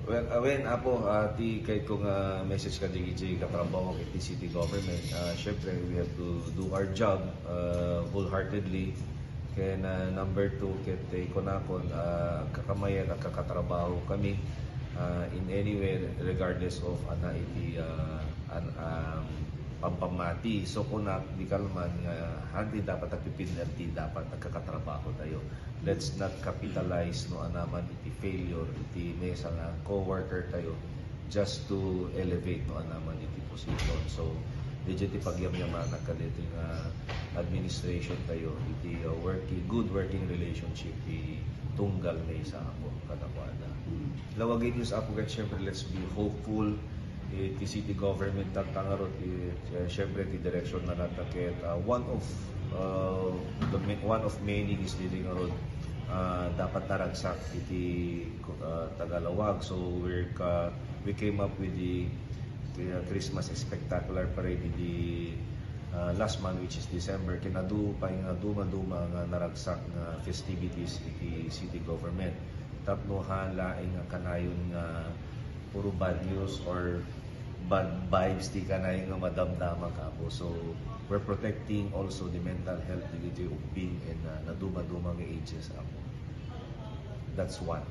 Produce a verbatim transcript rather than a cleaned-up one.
Well, uh, wen, Apo, uh, ti kayatko nga message kadagiti katrabaho iti city government, uh, syempre, we have to do our job, uh, wholeheartedly. Ken, uh, number two, ket ti kunakon, uh, agkakamayan, agkakatrabaho kami, uh, in any way, regardless of ana iti, uh, an, um, pampammati. So, kunak, di kalman nga, handi dapat agpipinda ti dapat agkakatrabaho tayo. Let's not capitalize no anaman iti failure iti mesa nga co-worker tayo just to elevate no anaman iti position. So, diay ti pagyamyamanak kadagiti nga administration tayo iti, uh, working, good working relationship ti tunggal mesa, Apo, kadakuada. Lawag iti Apo, ket syempre, let's be hopeful iti city government, tatta ngarud, eh, eh, syempre, ti direksyon na nata ket, ah, one of, ah, the ma-, one of many is didi ngarud, ah, dapat naragsak iti, ah, Tagalawag. So, we're ka-, we came up with the, the, ah, Christmas Spectacular Parade in the, ah, last month, which is December. Ken adu pay nga duma-duma nga naragsak nga festivities iti city government. Tapno haan laeng nga kanayon nga puro bad news or bad vibes ti kanayon nga madamdama, Apo. So, we're protecting also the mental health dagiti ubbing and, uh, naduma-duma nga ages, Apo. That's one.